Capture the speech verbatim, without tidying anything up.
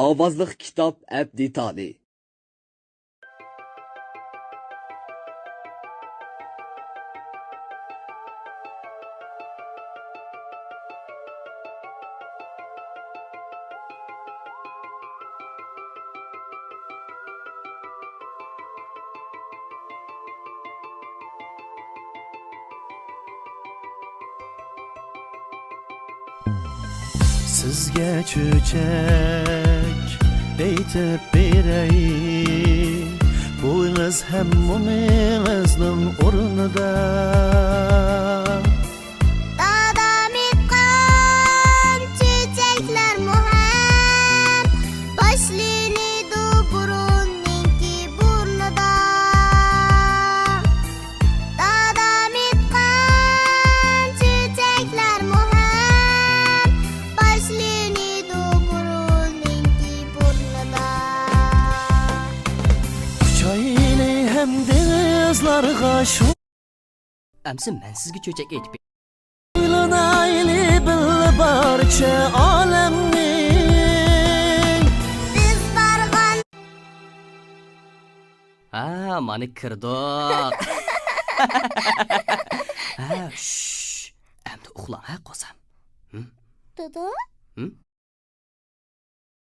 ئاۋازلىق كىتاب ئەپ دېتالى. سىزگە چۆچەك ئېيتىپ بېرەي، بۇۋىڭىز ھەم مومىڭىزنىڭ ئورنىدا. دادام ئېيتقان چۆچەكلەرمۇ ھەم باشلىنىدۇ بۇرۇننىڭكى بۇرنىدا. دادام ئېيتقان چۆچەكلەرمۇ ھەم باشلىنىدۇ بۇرۇننىڭكى بۇرنىدا. ئۇچايلى ھەم دېڭىزلارغا شۇ. ئەمسە مەن سىزگە چۆچەك ئېيتىپ بېرەي. ئايلىنايلى بىللە بارچە ئالەمنى. بىز بارغان. ھە، مانا كىردۇق. ھە، شش. ئەمدى ئۇخلاڭ، ھە، قوزام. ھىم؟ دادا؟ ھىم؟